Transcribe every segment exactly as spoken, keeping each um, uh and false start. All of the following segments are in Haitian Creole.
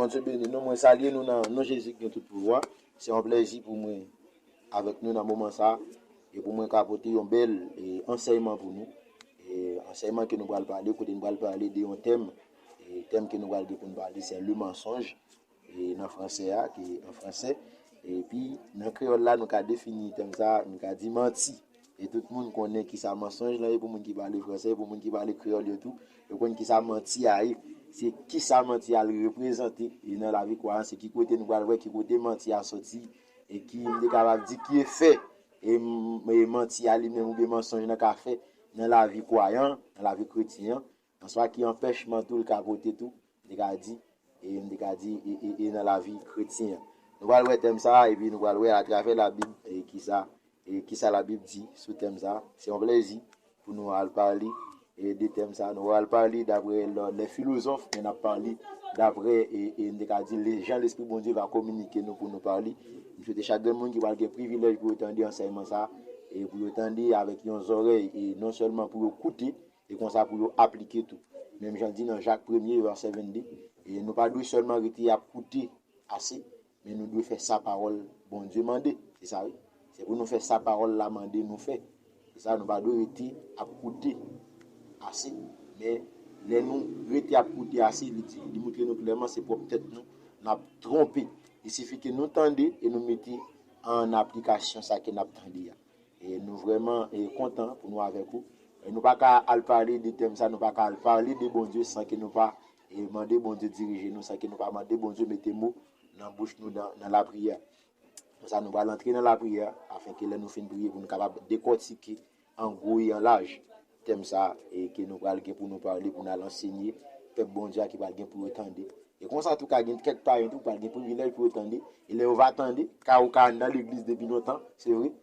Bondye beni nou, mwen salye nou nan non Jezi ki gen tout pouvwa. Se yon plèzi pou mwen avèk nou nan moman sa a, e pou mwen ka pote yon bèl e, ansèyman pou nou. E, ansèyman ke nou pral pale, kote nou pral pale de yon tèm, e tèm ke nou pral gen pou nou pale, se le mensonge, e nan fransè a, ki an fransè. Epi, nan kreyòl la, nou ka defini tèm sa a, nou ka di manti. E tout moun konnen kisa mansonj lan ye pou moun ki pale fransè, pou moun ki pale kreyòl yo tou. Yo konn kisa manti a ye. Se kisa manti a l reprezante e nan lavi kwayan, se ki kote nou pral wè ki kote manti a soti e ki, m te kapab di, ki efè e, m- e manti a li menm oubyen mansonj lan ka fè nan lavi kwayan, nan lavi kretyen an. Answa ki anpèchman tou l ka pote tou, m te ka di, e m te ka di, e, e, e nan lavi kretyen an. Nou pral wè tèm sa a, epi nou pral wè atravè Labib, e kisa, e kisa Labib di sou tèm sa a. Se yon plèzi pou nou al pale, e de tèm sa a. Nou pral pale daprè lè, lè filozòf, men n ap pale daprè, e, e m te ka di, le, jan Lespri Bondye va kominike nou pou nou pale. M swete chak grenn moun ki pral gen privilèj pou yo tande ansèyman sa a, e pou yo tande avèk yon zòrèy, e non sèlman pou yo koute, e konsa pou yo aplike tou. Menm jan l di nan Jak premye, vèsè vennde, e nou pa dwe sèlman rete ap koute ase, men nou dwe fè sa pawòl Bondye mande. Se sa, wi. Se pou nou fè sa pawòl la mande nou fè. Se sa, nou pa dwe rete ap koute ase. Men lè nou rete ap koute ase, li di, li montre nou klèman se pwòp tèt nou n ap twonpe. Li sifi ke nou tande e nou mete an aplikasyon sa ke n ap tande a. E nou vrèman e, kontan pou nou avèk ou. E nou pa ka al pale de tèm sa, nou pa ka al pale de Bondye san ke nou pa e, mande Bondye dirije nou, san ke nou pa mande Bondye mete mo nan bouch nou nan, nan lapriyè. Konsa, nou pral antre nan lapriyè, afenke lè nou fin priye, pou nou kapab dekòtike an gwo e an laj tèm sa a, e ke nou pral gen pou nou pale, pou n al ansenye pèp Bondye a ki pral gen pou yo tande. E konsa tou, ka gen kèk payen tou pral gen privilèj pou yo tande. E lè yo va tande, ka ou ka anndan legliz depi lontan, se vre,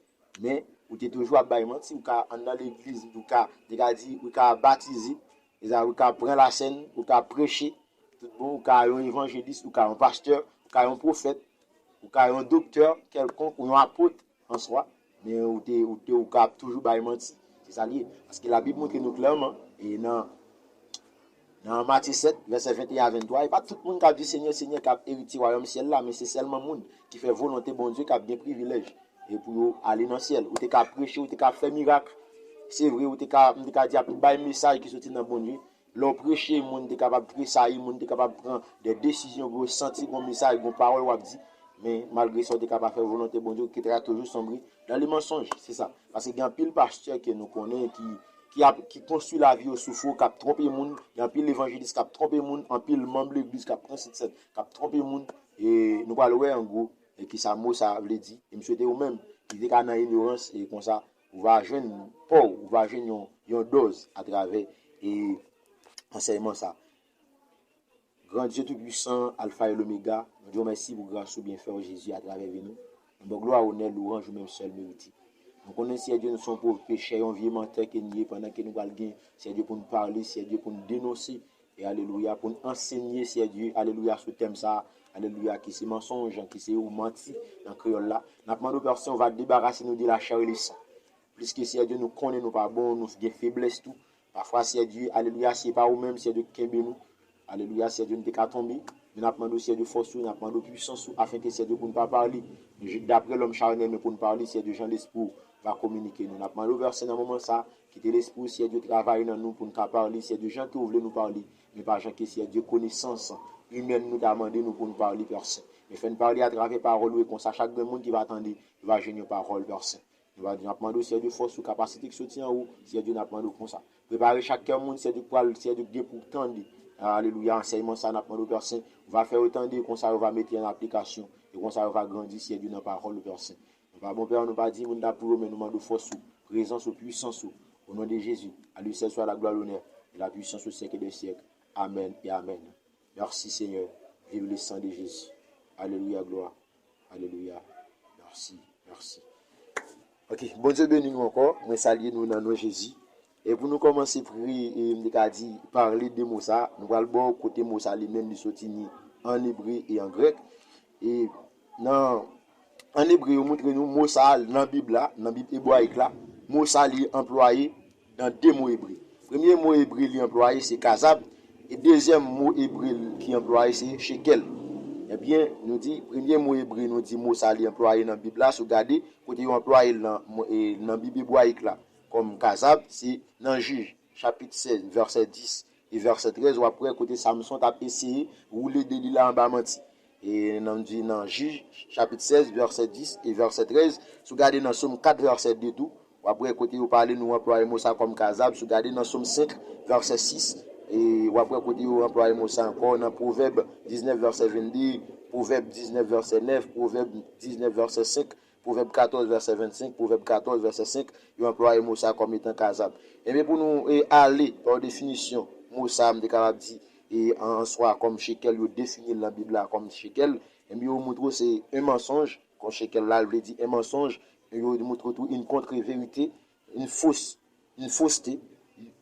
men ou te toujou ap bay manti, ou ka anndan legliz, ou ka, te ka di, ou ka batize, e sa, ou ka pran lasèn, ou ka preche, tout bon, ou ka yon evanjelis, ou ka yon pastè, ou ka yon pwofèt, ou ka yon doktè kèlkonk, ou yon apot an swa, men ou te, ou te, ou ka ap toujou bay manti. Se sa l ye. Paske Labib montre nou klèman, e nan, nan Matye sèt, vèsè venteyen a venntwa, e pa tout moun k ap di Senyè, Senyè k ap eritye wayòm syèl la, men se sèlman moun ki fè volonte Bondye k ap gen privilèj e pou yo ale nan syèl. Ou te ka preche, ou te ka fè mirak. Se vre, ou te ka, m te ka di ap bay mesaj ki soti nan Bondye. Lè w preche, moun te kapab tresayi, moun te kapab pran de desizyon pou yo santi gon mesaj, gon pawòl w ap di. Men malgre sa, w te kapab fè volonte Bondye, ou te ka toujou sonbre dans le mensonge, se sa. Paske gen anpil pastè ke nou konnen ki, ki ap, ki konstwi lavi yo sou fo, k ap twonpe moun, gen anpil evanjelis k ap twonpe moun, anpil manm legliz k ap pran sit sèt, k ap twonpe moun. E nou pral wè an gwo, e kisa mo sa vle di. E m swete ou menm, ki te ka nan inyorans, e konsa, ou va jwenn pa w, ou va jwenn yon, yon dòz atravè, e ansèyman sa. Gran Dye Toupisan, Alfa e Lomega, nou di w mèsi pou gras ou, byenfè w, Jezi, atravè vi nou. Nou ba w glwa, onè, lwanj ou menm sèl merite. Nou konnen, Seyè Dye, nou se yon pòv pechè, yon vye mantè ke n ye pandan ke nou pral gen, Seyè Dye, pou n pale, Seyè Dye, pou n denonse, e alelouya, pou n ansenye, Seyè Dye, alelouya, sou tèm sa a, alelouya, ki se mansonj, ki se ou manti nan kreyòl la. N ap mande w, Pè Sen, ou va debarase nou de la chair et le sang. Pliske, Seyè Dye, nou konnen nou pa bon, nou gen feblès tou. Pafwa, Seyè Dye, alelouya, si e pa ou menm, Seyè Dye, ki kenbe nou. Alelouya, Seyè Dye, nou te ka tonbe. Men n ap mande w, Seyè Dye, fòs ou, n ap mande w pwisans ou, afenke, Seyè Dye, pou n pa pale daprè lòm charnèl, men pou n pale, Seyè Dye, jan Lespri w va kominike nou. N ap mande w, Pè Sen, nan moman sa a, kite Lespri w, Seyè Dye, travay nan nou pou n ka pale, Seyè Dye, jan ke w vle nou pale, men pa jan ke, Seyè Dye, konesans imèn nou ta mande nou pou n pale, Pè Sen. Men fè n pale atravè pawòl ou, e konsa chak grenn moun ki va tande, yo va jwenn yon pawòl, Pè Sen. Nou va di, n ap mande w, Seyè Dye, fòs ou, kapasite ki soti anwo, Seyè Dye, n ap mande w konsa. Prepare chak kè moun, Seyè Dye, k pral, Seyè Dye, k gen pou tande. Alelouya, ansèyman sa, n ap mande w, Pè Sen, ou va fè yo tande, konsa yo va mete an aplikasyon, e konsa yo va grandi, Seyè Dye, nan pawòl ou, Pè Sen. Nou pa bon, Pè, nou pa di moun ta pou yo, men nou mande w fòs ou, prezans ou, pwisans ou. Au nom de Jésus, à lui seul soit la gloire, l'honneur et la puissance au siècle des siècles. Amen et amen. Merci Seigneur. Vive le sang de Jésus. Alelouya, glwa. Alelouya. Merci, merci. Ok, Bondye beni nou ankò. Mwen salye nou nan non Jezi. E pou nou kòmanse pri, e m te ka di, pale de mo sa, nou pral ba w kote mo sa li menm li soti ni an ebre e an grèk. E nan, an ebre, yo montre nou mo sa nan Bib la, nan Bib ebrayik la, mo sa li anplwaye nan de mo ebre. Premye mo ebre li anplwaye se kazab, e dezyèm mo ebre ki anplwaye se shekèl. Ebyen, nou di, premye mo ebre, nou di mo sa li anplwaye nan Bib la, si w gade, kote yo anplwaye l nan, mo- e, nan Bib ebrayik la, kòm kazab, se nan Jij, chapit sèz, vèsè dis e vèsè trèz, w ap wè kote Samson t ap eseye woule de li la anba manti. E nan di nan Jij, chapit sèz, vèsè dis e vèsè trèz, si w gade nan Sòm kat, vèsè de tou, w ap wè kote yo pale, nou anplwaye mo sa kòm kazab. Si w gade nan Sòm senk, vèsè sis, e w ap wè kote yo anplwaye mo sa ankò nan Pwovèb diznèf, vèsè vennde, Pwovèb diznèf, vèsè nèf, Pwovèb diznèf, vèsè senk, Pwovèb katòz, vèsè vennsenk, Pwovèb katòz, vèsè senk, yo anplwaye mo sa kòm etan kazab. Ebyen, pou nou e, ale, pa definisyon, mo sa, m te kapab di, e an, an swa, kòm shekèl, yo defini l nan Bib la kòm shekèl, ebyen, yo montre w se yon mansonj, kòm shekèl la, l vle di yon mansonj, yo montre w tou yon contre-vérité, yon fos, yon foste,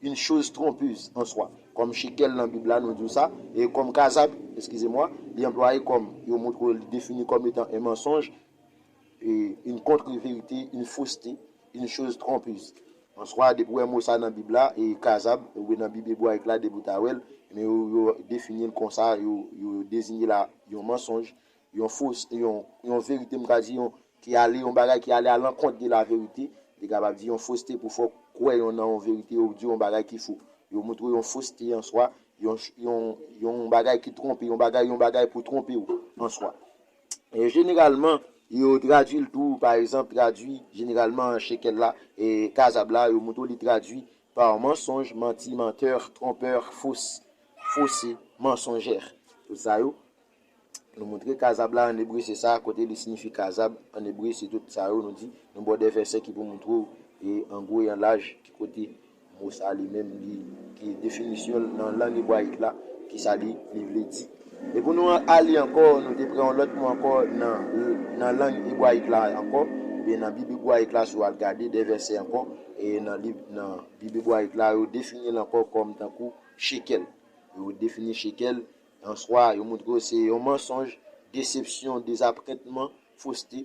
yon choz twonpez an swa. Kòm shekèl nan Bib la, nou di w sa, e kòm kazab, eskize mwa, li anplwaye kòm, yo montre w li defini kòm etan yon mansonj, e yon contre-vérité, yon foste, yon choz twonpez. An swa, depi w wè mo sa nan Bib la, e kazab, oubyen nan Bib ebrayik la, depi w ta wè l, men yo, yo defini l konsa, yo, yo deziye la yon mansonj, yon fos, yon, yon verite, m ka di, yon, ki ale, yon bagay ki ale alankont de la verite, li kapab di yon foste pou fè w kwè yon, nan yon verite, yo di yon bagay ki fo. Yo montre w yon foste an swa, yon, yon, yon bagay ki twonpe, yon bagay, yon bagay pou twonpe w an swa. E jeneralman, yo tradui l tou, pa egzanp, tradui jeneralman shekèl la, e kazab la, yo montre w li tradui par mensonge, menti, menteur, trompeur, fausse, faussé, mensongère. Tout sa yo, nou montre kazab la an ebre se sa, kote li siyifi kazab an ebre se tout sa yo, nou di, nou ba w de vèsè ki pou montre w, e an gwo e an laj, ki kote mo sa li menm, li, ki definisyon l nan lang ebrayik la, ki sa li, li vle di. E pou nou ale ankò, nou te pran yon lòt mo ankò nan, nan lang ebrayik la ankò, oubyen nan Bib ebrayik la, si w al gade de vèsè ankò, e nan, nan Bib ebrayik la, yo defini l ankò kòm tankou shekèl. Yo defini shekèl an swa, yo montre w se yon mansonj, desepsyon, dezaprentman, foste.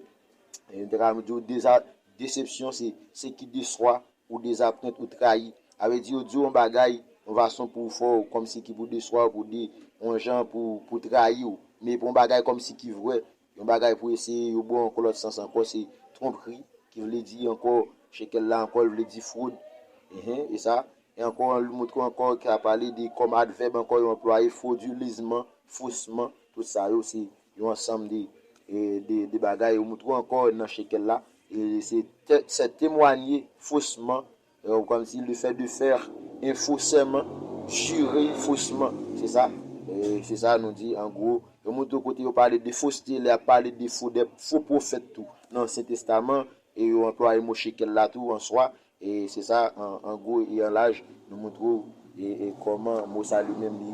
E yo te ka di w deza-, desepsyon, se, se ki deswa, ou dezaprent, ou trayi. Sa vle di, yo di w yon bagay, yon fason pou fè w, kòmsi ki pou deswa w, pou di, yon jan pou, pou trayi w. Men pou yon bagay kòmsi ki vrè, yon bagay pou eseye, yo ba w ankò lòt sans ankò, se twonpri, ki vle di ankò, shekèl la ankò, l vle di fwod. Enhen, e sa, e ankò, li montre w ankò, ki a pale de, kòm advèb ankò, yo anplwaye fwodilezman, fosman, tout sa yo, se yon ansanm de, e, de, de bagay. Yo montre w ankò nan shekèl la, e se tè-, se témoigner faussement, e, kòmsi le fait de faire un faux serment, jurer faussement, se sa, e, se sa nou di, an gwo, yo montre w kote yo pale de foste, lè y ap pale de fo, de fo pwofèt tou, nan Ansyen Testaman, e yo anplwaye mo shekèl la tou, an swa, e se sa, an, an gwo e an laj, nou montre w, e, e kòman mo sa li menm li,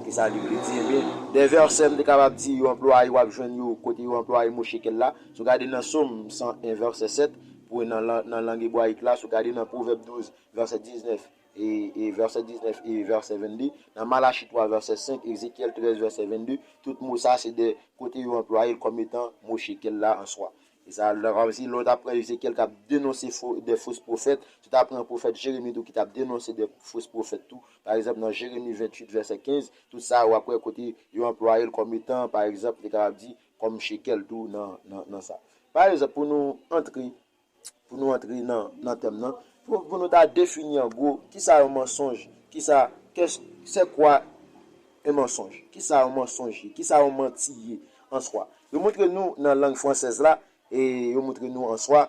ki sa li vle di. Ebyen, de vèsè m te kapab di, yo anplwaye, w ap jwenn yo, kote yo anplwaye mo shekèl la. Si w gade nan Sòm san en, vèsè sèt, pou nan, lan- nan lang ebrayik la, si w gade nan Pwovèb douz, vèsè diznèf, e, e vèsè diznèf e vèsè vennde, nan Malachi twa, vèsè senk, Ezekyèl trèz, vèsè vennde, tout mo sa, se de kote yo anplwaye l kòm etan mo shekèl la an swa. E sa, lè, kòmsi lè w ta pran Ezekyèl k ap denonse fo, de fo pwofèt, si w ta pran pwofèt Jeremi tou ki t ap denonse de fo pwofèt tou, pa egzanp, nan Jeremi venntuit, vèsè kenz, tout sa, w ap wè kote yo anplwaye l kòm etan, pa egzanp, li kapab di, kòm shekèl tou nan, nan, nan sa. Pa egzanp, pou nou antre, pou nou antre nan, nan tèm nan, pou, pou nou ta defini an gwo, kisa yon mansonj, kisa, qu'est-ce, c'est quoi un mensonge? Kisa yon mansonj ye? Kisa yon manti ye an swa? Yo montre nou nan lang fransèz la, e yo montre nou an swa,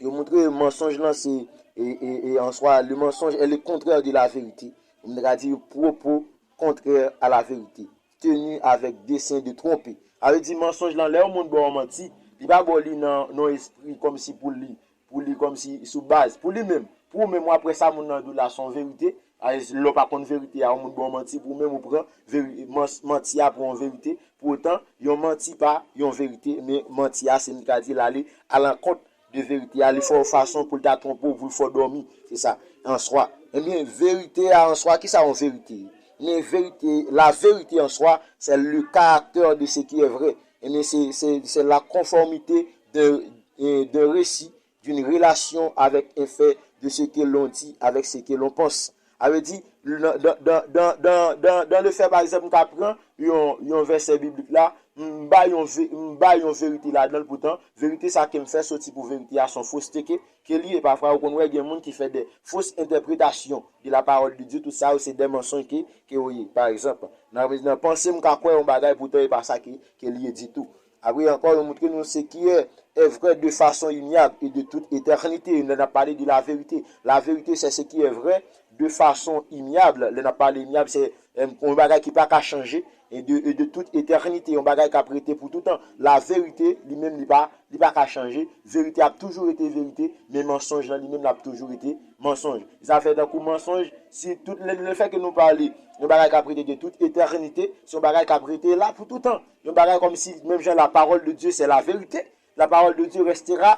yo montre mansonj lan se, e, e, e an swa, le mensonge est le contraire de la vérité. M ta ka di propos contraire à la vérité, tenu avec dessein de tromper. Sa vle di mansonj lan, lè yon moun ba w manti, li pa ba w li nan, nan espri kòmsi pou li, pou li kòmsi sou baz, pou li menm. Pou ou menm, w ap wè sa moun nan di w la se yon verite. Alèz, lè w pa konn verite a, yon moun ba w manti, pou ou menm ou pran veri- mans- manti a pou yon verite. Poutan, yon manti pa yon verite, men manti a, se m ka di l ale alankont de verite a, li fè yon fason pou l ta twonpe w, pou l fè w dòmi. Se sa, an swa. Ebyen, verite a an swa, kisa yon verite ye? Men verite, la vérité en soi, c'est le caractère de ce qui est vrai. Ebyen, se, se, se la conformité d'un, d'un récit, d'une relation avec un fait, de ce que l'on dit avec ce que l'on pense. A vle di, nan, dan, dan, dan, dan, dan, dan le fè, pa egzanp, m ka pran yon, yon vèsè biblik la, m bay yon ve-, m bay yon verite ladan l, poutan, verite sa ke m fè soti pou verite a se yon foste ke, ke li ye. Pafwa, ou konn wè gen moun ki fè de fos entèpretasyon de la parole de Dieu, tout sa yo se de mansonj ke, ke yo ye. Pa egzanp, nan, nan panse m ka kwè yon bagay, poutan e pa sa ke, ke li ye ditou. Apre ankò, yo montre nou ce qui est, est vrai de façon immuable et de toute éternité. Lè n ap pale de la vérité. La vérité, c'est ce qui est vrai de façon immuable. Lè n ap pale immuable, se, em, yon bagay ki pa ka chanje. Et de, et de toute éternité, yon bagay k ap rete pou toutan. La vérité, li menm, li pa, li pa ka chanje. Verite ap toujou rete verite, men mansonj lan, li menm, l ap toujou rete mansonj. Sa fè tankou mansonj, si tout le, le fè ke nou pale yon bagay k ap rete de toute éternité, se yon bagay k ap rete la pou toutan. Yon bagay kòmsi, menm jan la parole de Dieu, c'est la vérité, la parole de Dieu restera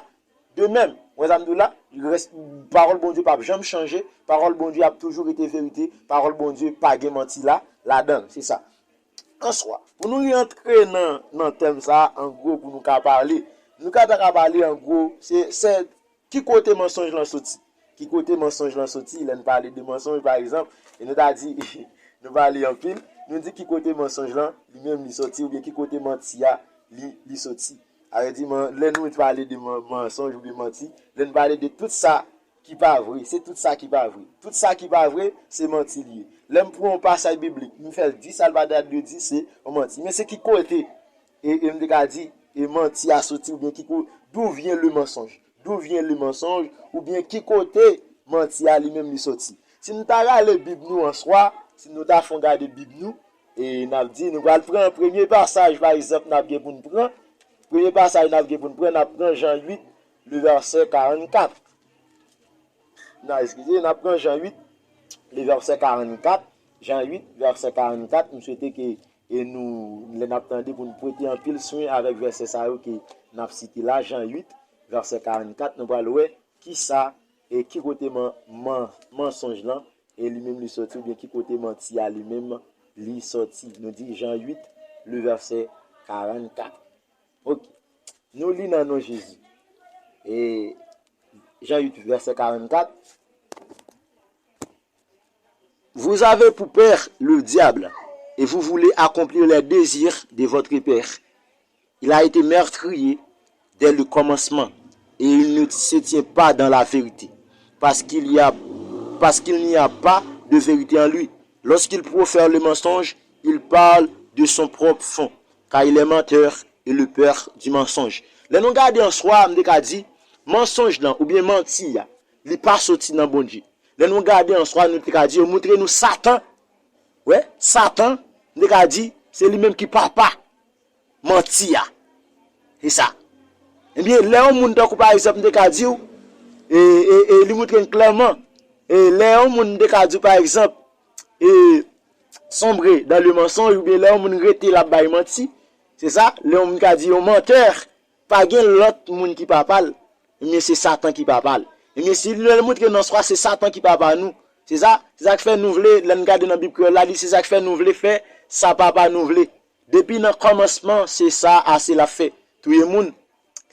de même. Wè sa m di w la? Rès-, pawòl Bondye p ap janm chanje, pawòl Bondye ap toujou rete verite, pawòl Bondye pa gen manti la, ladan l, se sa. Answa, pou nou rantre nan, nan tèm sa a, an gwo, pou nou ka pale, nou ka ta ka pale an gwo, se, se ki kote mansonj lan soti? Ki kote mansonj lan soti? Lè n pale de mansonj, pa egzanp, e nou ta di, nou pale anpil, nou di ki kote mansonj lan, li menm li soti, oubyen ki kote manti a, li, li soti. A vle di, man-, lè nou pale de man-, mansonj oubyen manti, lè n pale de tout sa ki pa vre, se tout sa ki pa vre. Tout sa ki pa vre, se manti li ye. Lè m pran yon pasaj biblik, m fè l di sa l pa t dwe di, se yon manti. Men se ki kote e, e m te ka di, e manti a soti, oubyen ki ko-, d'où vient le mensonge? D'où vient le mensonge? Oubyen ki kote manti a li menm li soti? Si nou ta rale Bib nou answa, si nou ta fè yon gade Bib nou, e n ap di, nou pral pran premye pasaj, pa egzanp, n ap gen pou n pran. Premye pasaj n ap gen pou n pran, n ap pran Jan uit, le vèsè karannkat. Nan, eskize, n ap pran Jan uit, le vèsè karannkat. Jan uit, vèsè karannkat. M swete ke, e nou, lè n ap tande, pou n prete anpil swen avèk vèsè sa yo ke n ap site la. Jan uit, vèsè karannkat, nou pral wè kisa, e ki kote man-, man-, mansonj lan, e li menm li soti, oubyen ki kote manti a li menm li soti. Nou di Jan uit, le vèsè karannkat. Ok. Nou li nan non Jezi. E Jan uit, vèsè karannkat. Vous avez pour père le diable, et vous voulez accomplir les désirs de votre père. Il a été meurtrier dès le commencement, et il ne se tient pas dans la vérité, parce qu'il y a, parce qu'il n'y a pas de vérité en lui. Lorsqu'il profère le mensonge, il parle de son propre fond, car il est menteur et le père du mensonge. Lè nou gade an swa, m te ka di, mansonj lan, oubyen manti a, li pa soti nan Bondye. Lè nou gade an swa, nou te ka di, yo montre nou Satan. Wè, Satan, m te ka di, se li menm ki papa manti a. Se sa. Ebyen, lè yon moun tankou, pa egzanp, m te ka di w, e, e, e li montre n klèman, e lè yon moun, m te ka di w, pa egzanp, e, sombre dans le mensonge, oubyen lè yon moun rete l ap bay manti, se sa, lè yon moun ka di yon mantè, pa gen lòt moun ki papa l, ebyen se Satan ki papa l. Ebyen si lè l montre nan swa se Satan ki papa nou, se sa, se sa k fè nou vle, lè n gade nan Bib kreyòl la, li se sa k fè nou vle fè sa papa nou vle. Depi nan kòmansman, se sa ase l ap fè. Touye moun.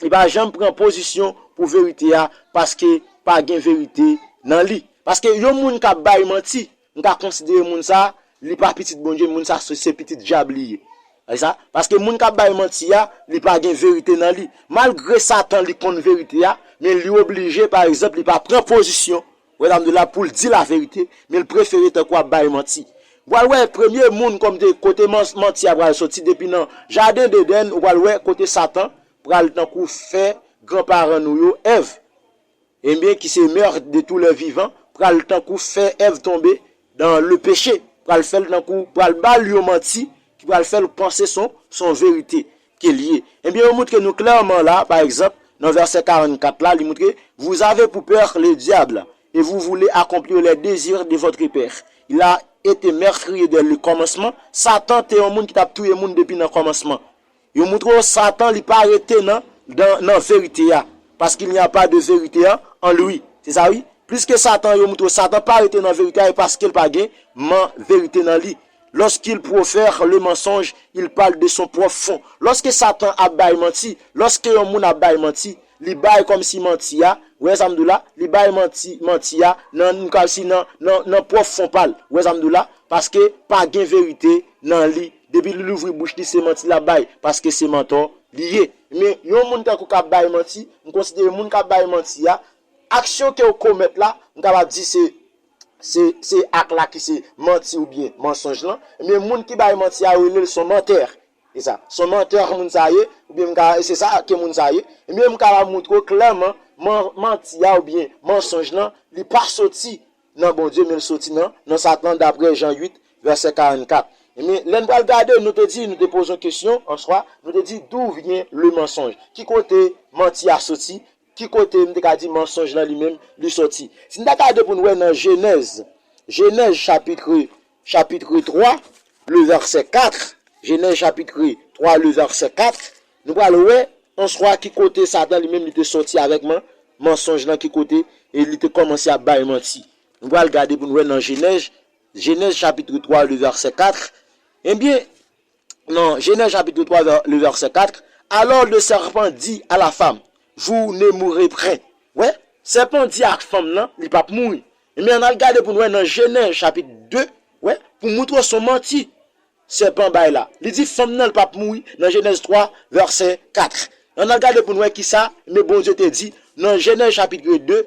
Li pa janm pran pozisyon pou verite a, paske pa gen verite nan li. Paske yon moun k ap bay manti, m ka konsidere moun sa, li pa pitit Bondye, moun sa se, se pitit dyab li ye. Wè sa? Paske moun k ap bay manti a, li pa gen verite nan li. Malgre Satan li konn verite a, men li oblije, pa egzanp, li pa pran pozisyon, wè sa m di w la, pou l di laverite, men l prefere tankou ap bay manti. W pral wè premye moun kòm de kote man-, manti a pral soti depi nan jaden Edenn, ou pral wè kote Satan pral tankou fè granparan nou yo, Èv, ebyen, ki se mère de tous les vivants, pral tankou fè Èv tonbe dans le péché, pral fè l tankou, pral ba l yon manti ki pral fè l panse son, son verite ke l ye. Ebyen, yo montre nou klèman la, pa egzanp, nan vèsè karannkat la, li montre, vous avez pour père le diable, et vous voulez accomplir les désirs de votre père. Il a été meurtrier dès le commencement. Satan te yon moun ki t ap touye moun depi nan kòmansman. Yo montre w Satan li pa rete nan, nan, nan verite a, parce qu'il n'y a pas de vérité en, en lui. Se sa wi. Pliske Satan, yo montre w Satan pa rete nan verite a, e paske l pa gen man verite nan li. Lorsqu'il profère le mensonge, il parle de son propre fond. Lòske Satan ap bay manti, lòske yon moun ap bay manti, Li bay kòmsi manti a, ou wè sa m di w la, li bay manti, manti a nan, kòmsi nan, nan, nan pwòp fon pa l, ou wè sa m di w la, paske pa gen verite nan li. Depi li louvri bouch li, se manti l ap bay, paske se mantò li ye. Men yon moun tankou k ap bay manti, m konsidere moun k ap bay manti a, aksyon ke w komèt la, m kapab di se, se, se ak la ki se manti oubyen mansonj lan. Men moun ki bay manti a, yo rele l son mantè. Se sa. Son mantè moun sa ye, oubyen m ka, se sa ke moun sa ye. Ebyen, m kapab montre w klèman, man-, manti a oubyen mansonj lan, li pa soti nan Bondye, men l soti nan, nan Satan, daprè Jan uit, vèsè karannkat. Ebyen, lè n pral gade, nou te di, nou te poze yon kesyon, an swa, nou te di, d'où vient le mensonge? Ki kote manti a soti? Ki kote m te ka di mansonj lan li menm, li soti? Si n ta gade pou n wè nan Jenèz, Jenèz chapitre, chapitre trois, le verset quatre, Jenèz chapitre trois, le verset quatre, nou pral wè, an swa, ki kote Satan li menm li te soti avèk man-, mansonj lan, ki kote, e li te kòmanse ap bay manti. Nou pral gade pou n wè nan Jenèz, Jenèz chapitre trois, le verset quatre. Ebyen, nan Jenèz chapitre trois, vè-, le verset quatre, alors le serpent dit à la femme, vous ne mourrez point. Wè, sèpan di ak fanm nan, li p ap mouri. Ebyen, ann al gade pou n wè nan Jenèz chapitre deux, wè, pou montre w se yon manti sèpan bay la. Li di fanm nan, li p ap mouri nan Jenèz trois, verset quatre. Ann al gade pou n wè kisa, men Bondye te di nan Jenèz chapitre deux,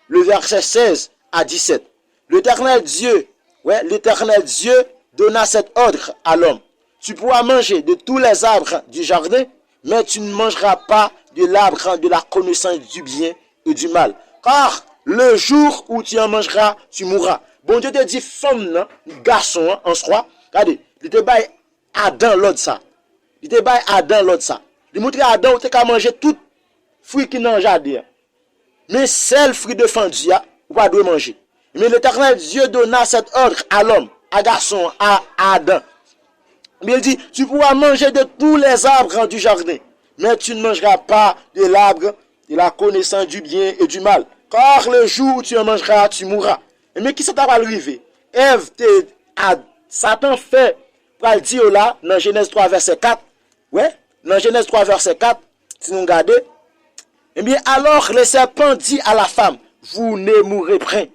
le verset seize à dix-sept. L'Éternel Dieu, ouais, l'Éternel Dieu donna cet ordre à l'homme. Tu pourras manger de tous les arbres du jardin, mais tu ne mangeras pas de l'arbre de la connaissance du bien et du mal. Car le jour où tu en mangeras, tu mourras. Bondye te di fanm nan, gason an, an swa, gade, li te bay Adan lòd sa. Li te bay Adan lòd sa. Li montre Adan ou te ka manje tout fwi ki nan jaden an. Men sèl fwi defandi a, ou pa dwe manje. Men l'Éternel Dieu donna cet ordre à l'homme, à garçon, à, à Adam. Men il dit, tu pourras manger de tous les arbres du jardin, mais tu ne mangeras pas de l'arbre de la connaissance du bien et du mal, car le jour où tu en mangeras, tu mourras. Men kisa ta pral rive? Èv te, a, Satan fè pral di yo la, nan Jenèz twa vèsè kat, wè, nan Jenèz twa vèsè kat, si nou gade, ebyen, alors le serpent dit à la femme, vous ne mourrez point.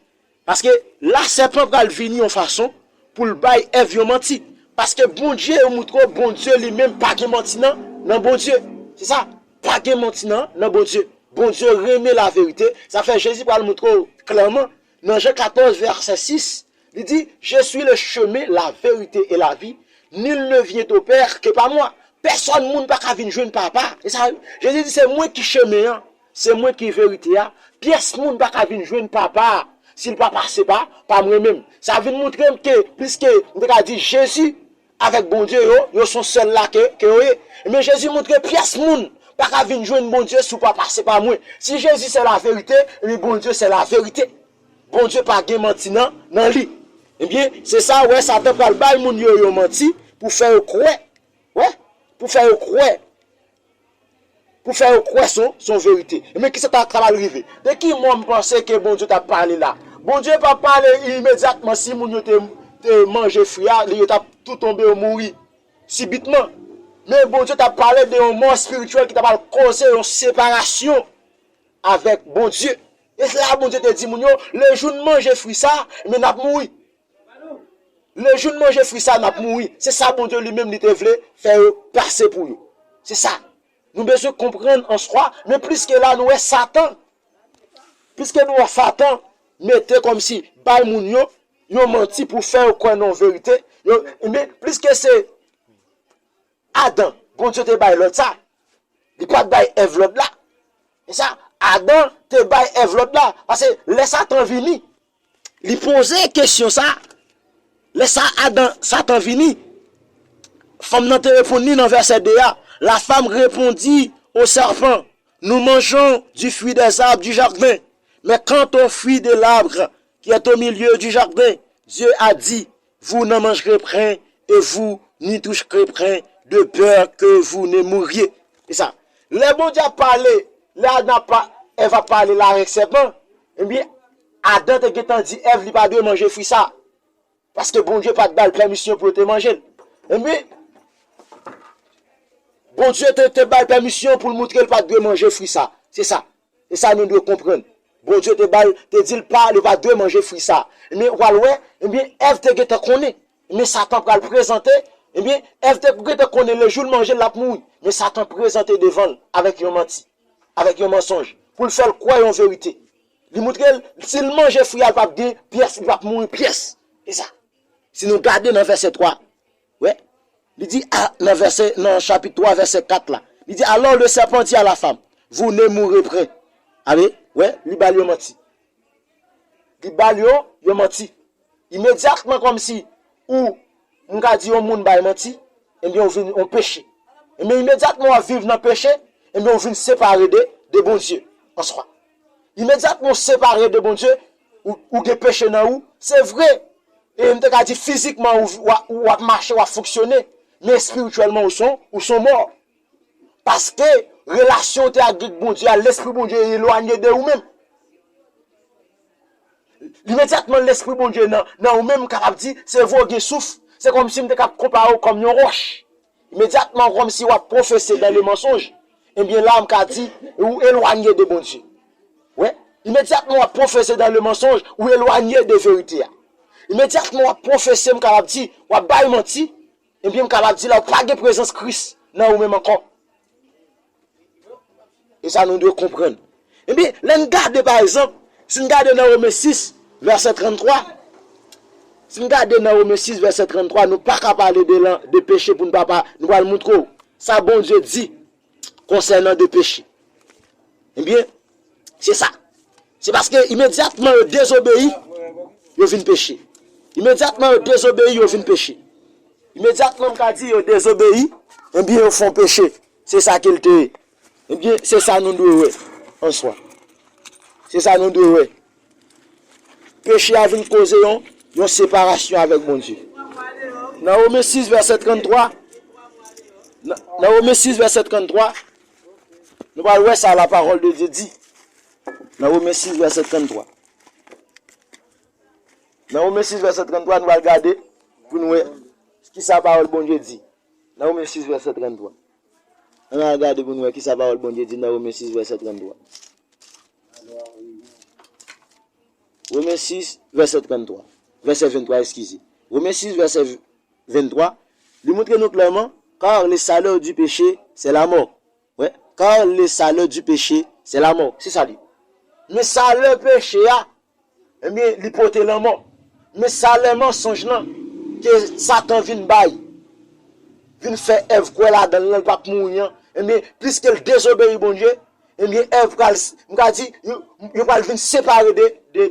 Paske la sèpan pral vini yon fason pou l bay Èv yon manti. Paske Bondye, yo montre w Bondye li menm pa gen manti nan, nan Bondye. Se sa, pa gen manti nan, nan Bondye. Bondye renmen laverite. Sa fè Jezi pral montre w klèman nan Jan katòz vèsè sis, li di, je suis le chemin, la vérité et la vie. Nul ne vient au Père que par moi. Pèsòn moun pa ka vin jwenn Papa. E sa, Jezi di, se mwen ki chemen an, se mwen ki verite a. Pyès moun pa ka vin jwenn Papa a si l pa pase pa, pa mwen menm. Sa vin montre m ke, pliske m te ka di Jezi avèk Bondye yo, yo se yon sèl la ke, ke yo ye. Men Jezi montre pyès moun pa ka vin jwenn Bondye si w pa pase pa mwen. Si Jezi se laverite, ebyen Bondye se laverite. Bondye pa gen manti nan, nan li. Ebyen, se sa, wè, Satan pral bay moun yo yon manti pou fè yo kwè. Wè, pou fè yo kwè. Pou fè yo kwè se yon, se yon verite. Ebyen, kisa ta, ta pral rive? De ki mò m panse ke Bondye t ap pale la? Bondye p ap pale imedyatman si moun yo te, te manje fwi a, yo t ap tou tonbe, yo mouri sibitman. Men Bondye t ap pale de yon mò espirityèl ki ta pral koze yon separasyon avèk Bondye. E se la Bondye te di moun yo, le jou n manje fwi sa, men n ap mouri. Le jou n manje fwi sa, n ap mouri. Se sa Bondye li menm li te vle fè yo pase pou yo. Se sa. Nou bezwen konprann an swa, men pliske la nou wè Satan. Pliske nou wè Satan mete kòmsi bay moun yo yon manti pou fè yo kwè nan yon verite. Yo, men pliske se Adan, Bondye te bay lòd sa. Li pa t bay Èv lòd la. E sa, Adan te bay Èv lòd la. Paske lè Satan vini, li poze kesyon sa. Lè sa Adan, Satan vini, fanm nan te reponn li nan vèsè de a. La femme répondit au serpent, nous mangeons du fruit des arbres du jardin, mais quant au fruit de l'arbre qui est au milieu du jardin, Dieu a dit, vous n'en mangerez point et vous n'y toucherez point, de peur que vous ne mouriez. E sa, lè Bondye ap pale, lè Adan ap pa-, Èv ap pale la avèk sèpan, ebyen, Adan te gentan di Èv li pa dwe manje fwi sa. Paske Bondye pa t ba l pèmisyon pou yo te manje l. Ebyen, Bondye te, te ba l pèmisyon pou l montre l pa t dwe manje fwi sa. Se sa. E sa nou dwe konprann. Bondye te ba l, te di l pa, li pa dwe manje fwi sa. Ebyen, w pral wè, ebyen, Èv te gentan konnen. Ebyen, Satan pral prezante, ebyen, Èv te gentan konnen lejou l manje l, l ap mouri. Men Satan prezante devan l avèk yon manti, avèk yon mansonj, pou l fè l kwè yon verite. Li montre l, si l manje fwi a, l p ap gen pyès, li p ap mouri pyès. E sa. Si nou gade nan vèsè twa, wè, li di, a, nan vèsè, nan chapit twa, vèsè kat la, li di, alors le serpent dit à la femme, vous ne mourrez point. Ale, wè, li ba l yon manti. Li ba l yon, yon manti. Imedyatman, kòmsi ou, m ka di yon moun bay manti, ebyen, ou vin yon peche. Ebyen, imedyatman w ap viv nan peche, ebyen, ou vin separe de, de Bondye an swa. Imedyatman w separe de Bondye, ou, ou gen peche nan ou, se vre. E m te ka di fizikman ou, w ap, w ap mache, w ap fonksyone, men espirityèlman ou son, ou son mò. Paske relasyon w te ak Bondye a, Lespri Bondye elwanye de ou menm. Imedyatman Lespri Bondye nan, nan ou menm kapab di, se vre w gen souf, se kòmsi m te kab konpare w kòm yon wòch. Imedyatman kòmsi w ap pwofese dans le mensonge, ebyen la m ka di, ou elwanye de Bondye. Wi. Imedyatman w ap pwofese dans le mensonge, ou elwanye de verite a. Imedyatman w ap pwofese, m kapab di, w ap bay manti, ebyen, m kapab di la, ou pa gen prezans Kris nan ou menm ankò. E sa nou dwe konprann. Ebyen, lè n gade, pa egzanp, si n gade nan Women sis, vèsè tranntwa, si n gade nan Women sis, vèsè tranntwa, nou pa ka pale de, lan, de peche pou n pa, pa, nou pral montre w sa Bondye di konsènan de peche. Ebyen, se sa. Se paske imedyatman yo dezobeyi, yo vin peche. Imedyatman yo dezobeyi, yo vin peche. Imedyatman m ka di yo dezobeyi, ebyen yo fè yon peche. Se sa ke l te ye. Ebyen, se sa nou dwe wè an swa. Se sa nou dwe wè. Peche a vin koze yon, yon separasyon avèk Bondye. Nan Women sis vèsè tranntwa, nan, nan Women sis vèsè tranntwa, nou pral wè sa la parole de Dieu di. Nan Women sis vèsè tranntwa. Nan Women sis vèsè tranntwa, nou pral gade pou nou wè kisa pawòl Bondye di. Nan Women sis vèsè tranntwa. Ann al gade pou nou wè kisa pawòl Bondye di nan Women sis vèsè tranntwa. Women sis vèsè tranntwa. Vèsè venntwa, eskize. Women sis vèsè venntwa, li montre nou klèman, car le salaire du péché, c'est la mort. Wi, car le salaire du péché, c'est la mort. Se sa li. Men salè peche a, ebyen, li pote lanmò. Men salè mansonj lan, ke Satan vin bay, vin fè Èv kwè ladan l lan, l p ap mouri an, ebyen, pliske l dezobeyi Bondye, ebyen, Èv pral, m ka di, yo, yo pral vin separe de, de,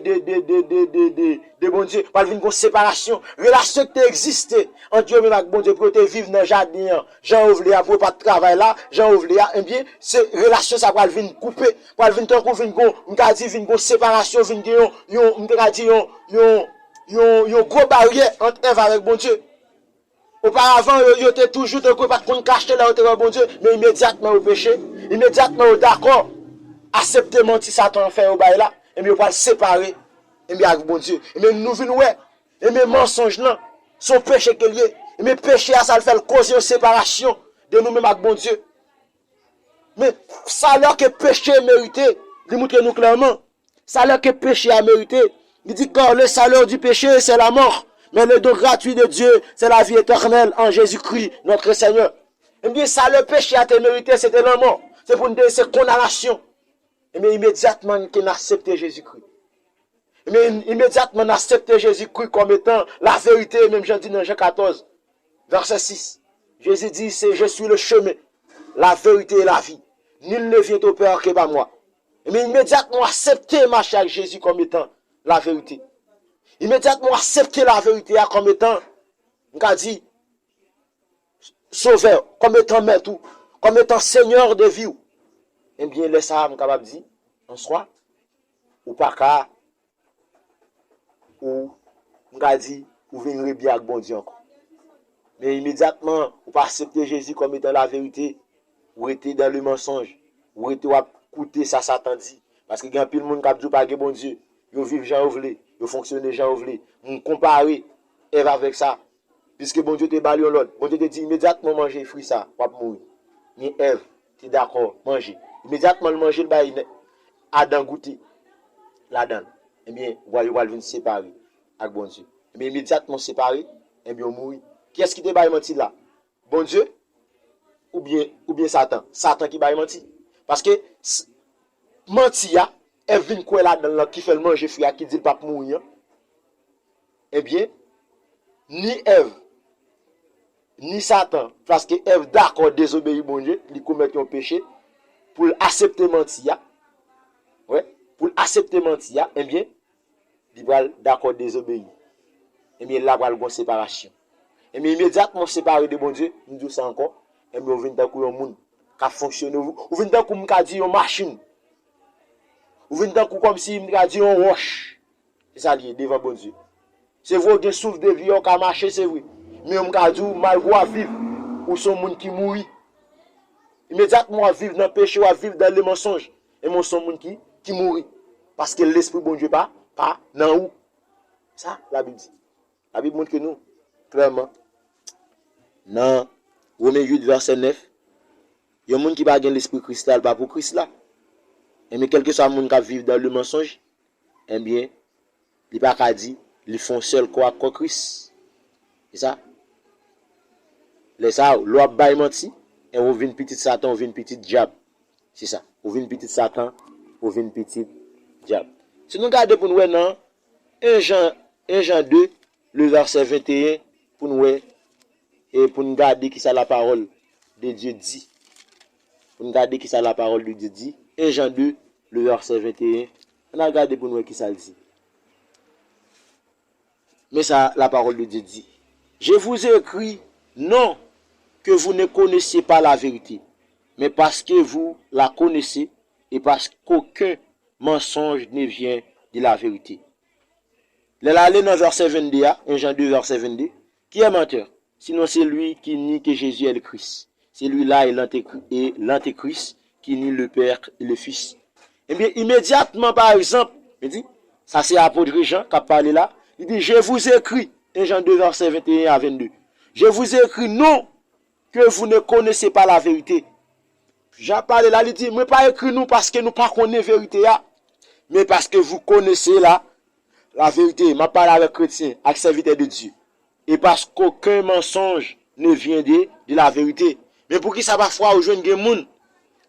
de Bondye. Pral vin gon separasyon. Relasyon ki te egziste ant yo menm ak Bondye, pou yo te viv nan jaden an, jan yo vle a, pou yo pa t travay la, jan yo vle a, ebyen, se relasyon sa pral vin koupe, pral vin tankou vin gon, m ka di vin gon separasyon, vin gen yon, yon, m te ka di yon, yon, yon, yon gwo baryè ant Èv avèk Bondye. Oparavan, yo, yo te toujou tankou yo pa t konn kache lè yo te wè Bondye, men imedyatman yo peche, imedyatman yo dakò aksepte manti Satan an fè yo bay la, ebyen yo pral separe, ebyen ak Bondye. Ebyen nou vin wè, ebyen mansonj lan, se yon peche ke l ye. Ebyen peche a sa l fè l koze yon separasyon de nou menm ak Bondye. Men salè ke peche merite, li montre nou klèman. Salè ke peche a merite, li di, car le salaire du péché, c'est la mort, mais le don gratuit de Dieu, c'est la vie éternelle en Jésus-Christ, notre Seigneur. Ebyen, salè peche a te merite, se te lanmò. Se pou n te, se kondanasyon. Ebyen, imedyatman ke n aksepte Jezikri. Ebyen, imedyatman n aksepte Jezikri kòm etan laverite, menm jan di nan Jan katòz, vèsè sis. Jezi di, se, je suis le chemin, la vérité et la vie. Nul ne vient au Père que par moi. Ebyen, imedyatman w aksepte mache ak Jezi kòm etan laverite. Imedyatman w aksepte laverite a kòm etan, m ka di, sovè, kòm etan mèt ou, kòm etan senyè de vi w. Ebyen, lè sa a, m kapab di, an swa, ou pa ka ou, m ka di, ou vin rebyen ak Bondye ankò. Men imedyatman, ou pa aksepte Jezi kòm etan laverite, ou rete dans le mensonge, ou rete w ap koute sa Satan di. Paske gen anpil moun k ap di w pa gen Bondye, yo viv jan yo vle, yo fonksyone jan yo vle. M konpare Èv avèk sa. Piske Bondye te ba l yon lòd. Bondye te di, imedyatman w manje fwi sa, w ap mouri. Men Èv te dakò manje. Imedyatman l manje, l bay Adan goute ladan l. Ebyen, vwal yo pral vin separe ak Bondye. Ebyen, imedyatman w separe, ebyen, w mouri. Kiyès ki te bay manti la? Bondye oubyen, oubyen Satan? Satan ki bay manti. Paske s- manti a, Èv vin kwè ladan l lan ki fè l manje fwi a, ki di l p ap mouri an. Ebyen, ni Èv, ni Satan, paske Èv dakò dezobeyi Bondye, li komèt yon peche, pou l aksepte manti a, wè, pou l aksepte manti a, ebyen, li pral dakò dezobeyi. Ebyen, la pral gon separasyon. Ebyen, imedyatman w separe de Bondye, m di w sa ankò, ebyen, ou vin tankou yon moun k ap fonksyone, ou, ou vin tankou m ka di yon machin. Ou vin tankou kòmsi m ka di yon wòch. Se sa l ye devan Bondye. Se vre, w gen souf de vi a, w ka mache, se vre. Men m ka di w, malgre w ap viv, ou se yon moun ki mouri. Imedyatman w ap viv nan peche, w ap viv dans le mensonge, ebyen, w se yon moun ki, ki mouri. Paske lespri Bondye pa, pa nan ou. Sa Labib di. Labib montre nou klèman nan Women uit vèsè nèf, yon moun ki pa gen lespri Kris la, l pa pou Kris la. Ebyen, kèlkeswa moun k ap viv dans le mensonge, ebyen, li pa ka di li fè yon sèl kò ak kò Kris. Se sa. Lè sa, lè w ap bay manti, ebyen, ou vin pitit Satan, ou vin pitit dyab. Se sa. Ou vin pitit Satan, ou vin pitit dyab. Si nou gade pou n wè nan en Jan, en Jan de, le vèsè venteyen, pou n wè, e pou n gade kisa la parole de Dieu di. Pou n gade kisa la parole de Dieu di. En Jan de, le vèsè venteyen. Ann al gade pou n wè kisa l di. Men sa la parole de Dieu dit. Je vous ai écrit, non que vous ne connaissiez pas la vérité, mais parce que vous la connaissez, et parce qu'aucun mensonge ne vient de la vérité. Lè l ale nan vèsè vennde a, en Jan de vèsè vennde, qui est menteur, sinon celui qui nie que Jésus est le Christ? Celui-là est l'antéchrist, et l'antéchrist qui nie le Père et le Fils. Ebyen, imedyatman, pa egzanp, li di, sa se apot Jan k ap pale la, li di, Je vous écris, en Jan de vèsè venteyen a vennde, Je vous écris non que vous ne connaissez pas la vérité. Jan ap pale la, li di, mwen pa ekri nou paske nou pa konnen verite a, men paske vous connaissez la, la vérité. M ap pale avèk kretyen, ak sèvitè de Dye. Et parce qu'aucun mensonge ne vient de, de la vérité. Men poukisa pafwa ou jwenn gen moun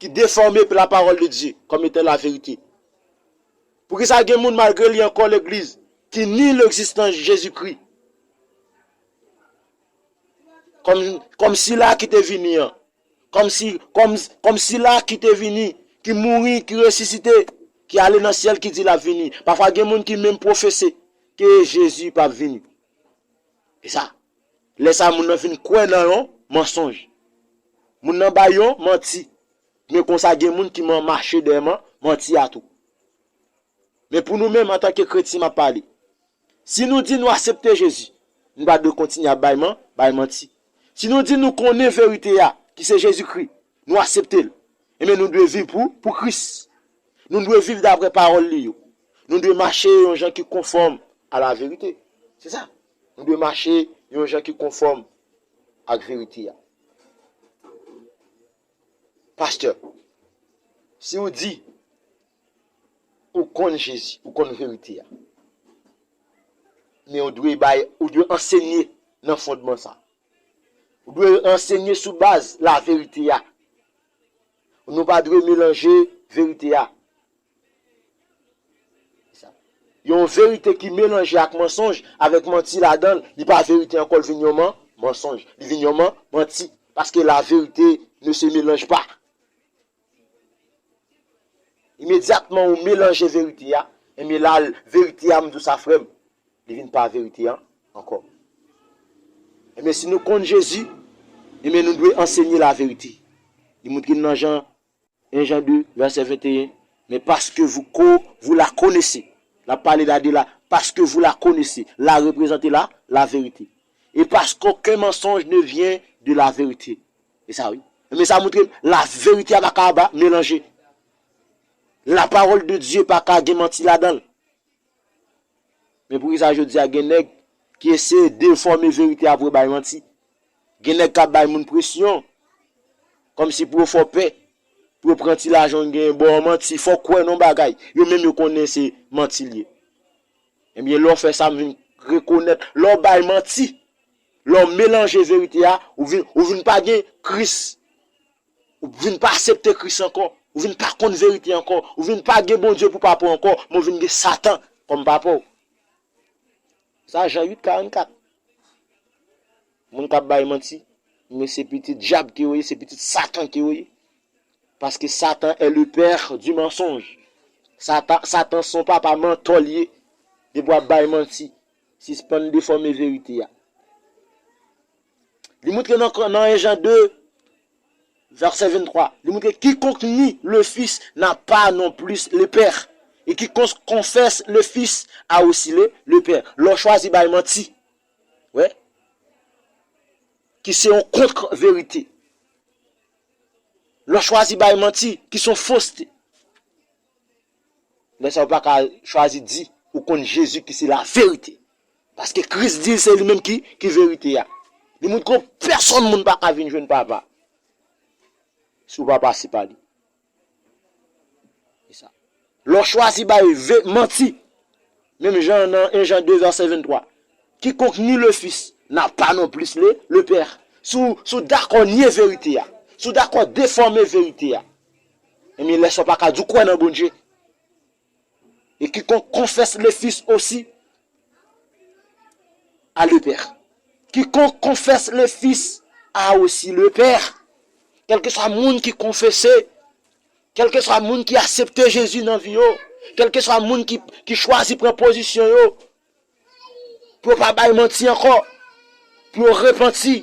ki defòme la parole de Dieu comme étant la vérité? Poukisa gen moun, malgre li ankò legliz, ki nie l'existence de Jésus-Christ? Kòm, kòm sila ki te vini an. Kòm si, kòm, kòm sila ki te vini, ki mouri, ki resisite, ki ale nan syèl, ki di l ap vini. Pafwa gen moun ki menm pwofese ke Jezi p ap vini. E sa, lè sa moun nan vin kwè nan yon mansonj. Moun nan bay yon manti. Men konsa gen moun ki man-, mache dèyè man-, manti a tou. Men pou nou menm, antanke kretyen, m ap pale. Si nou di nou aksepte Jezi, nou pa dwe kontinye ap bay man-, bay manti. Si nou di nou konnen verite a, ki se Jezikri, nou aksepte l, ebyen nou dwe viv pou, pou Kris. Nou dwe viv daprè pawòl li yo. Nou dwe mache yon jan ki konfòm a la verite. Se sa. Nou dwe mache yon jan ki konfòm ak verite a. Pastè, si w di ou konn Jezi, ou konn verite a, men ou dwe bay, ou dwe ansenye nan fondman sa. Ou dwe ansenye sou baz laverite a. Nou pa dwe melanje verite a. Yon verite ki melanje ak mansonj, avèk manti ladan l, li pa verite ankò, li vin yon man-, mansonj, li vin yon man-, manti. Paske la vérité ne se mélange pas. Imedyatman ou melanje verite a, ebyen la, verite a, m di w sa, frè m, li vin pa verite a ankò. Ebyen, si nou konn Jezi, ebyen, nou dwe ansenye laverite. Li montre n nan Jan, en Jan de, vèsè venteyen, mais parce que vous co-, vous la connaissez. L ap pale la de la, parce que vous la connaissez. La reprezante la, laverite. Et parce qu'aucun mensonge ne vient de la vérité. E sa, wi. Men sa montre laverite a pa ka ba melanje. La parole de Dieu pa ka gen manti ladan l. Men poukisa jodi a gen nèg ki eseye defòme verite a pou yo bay manti? Gen nèg k ap bay moun presyon, kòmsi pou yo fè w pè. Yo pran ti lajan w genyen, ba w manti, fè w kwè nan bagay. Yo menm yo konnen se manti l ye. Ebyen, lè w fè sa, m vin rekonèt, lè w bay manti, lè w melanje verite a, ou vin, ou vin pa gen Kris. Ou vin pa aksepte Kris ankò. Ou vin pa konn verite ankò. Ou vin pa gen Bondye pou papa w ankò, men w vin gen Satan kòm papa w. Sa Jan uit karannkat. Moun k ap bay manti, men se pitit dyab ke yo ye, se pitit Satan ke yo ye. Paske Satan est le père du mensonge. Satan, Satan se yon papa mantò l ye. Depi w ap bay manti, sispann defòme verite a. Li montre nan, nan en Jan de, vèsè venntwa, li montre, quiconque nie le Fils n'a pas non plus le Père. Et quiconque confesse le Fils a aussi le, le Père. Lè w chwazi bay manti, wè, ki se yon kont verite. Lè w chwazi bay manti, ki se yon foste. Lè sa w pa ka chwazi di ou konn Jezi ki se laverite. Paske Kris di l se li menm ki, ki verite a. Li montre w pèsonn moun pa ka vin jwenn papa si w pa pase pa li. Se sa. Lè w chwazi bay ve-, manti, menm jan nan en Jan de vèsè venntwa, quiconque nie le Fils n'a pas non plus le, le Père. Si w, si w dakò nye verite a, si w dakò defòme verite a, ebyen, lè sa w pa ka di w kwè nan Bondye. Et quiconque confesse le Fils aussi a le Père. Quiconque confesse le Fils a aussi le Père. Kèlkeswa moun ki konfese, kèlkeswa moun ki aksepte Jezi nan vi yo, kèlkeswa moun ki, ki chwazi pran pozisyon yo, pou yo pa bay manti ankò, pou yo repanti,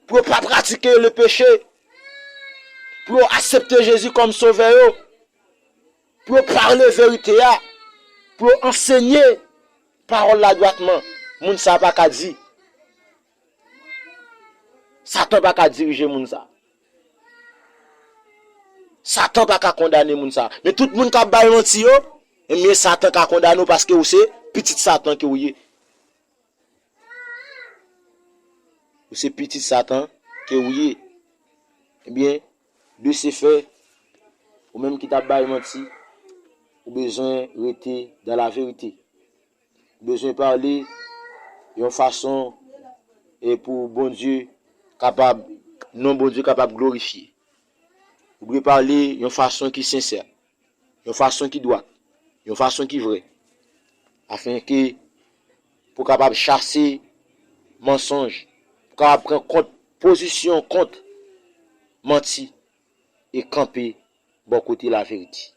pou yo pa pratike le peche, pou yo aksepte Jezi kòm sovè yo, pou yo pale verite a, pou yo ansenye pawòl la dwatman, moun sa pa ka di. Satan pa ka dirije moun sa. Satan pa ka kondane moun sa. Men tout moun k ap bay manti yo, ebyen, Satan ka kondane w paske ou se pitit Satan ke ou ye. Ou se pitit Satan ke ou ye. Ebyen, de ce fait, ou menm ki t ap bay manti, ou bezwen rete dans la vérité. Ou bezwen pale yon fason e pou Bondye kapab, non Bondye kapab glorifye. Ou dwe pale yon fason ki sensè, yon fason ki dwat, yon fason ki vrè, afenke pou kapab chase mansonj, pou kapab pran kont, pozisyon kont manti e kanpe bò kote laverite.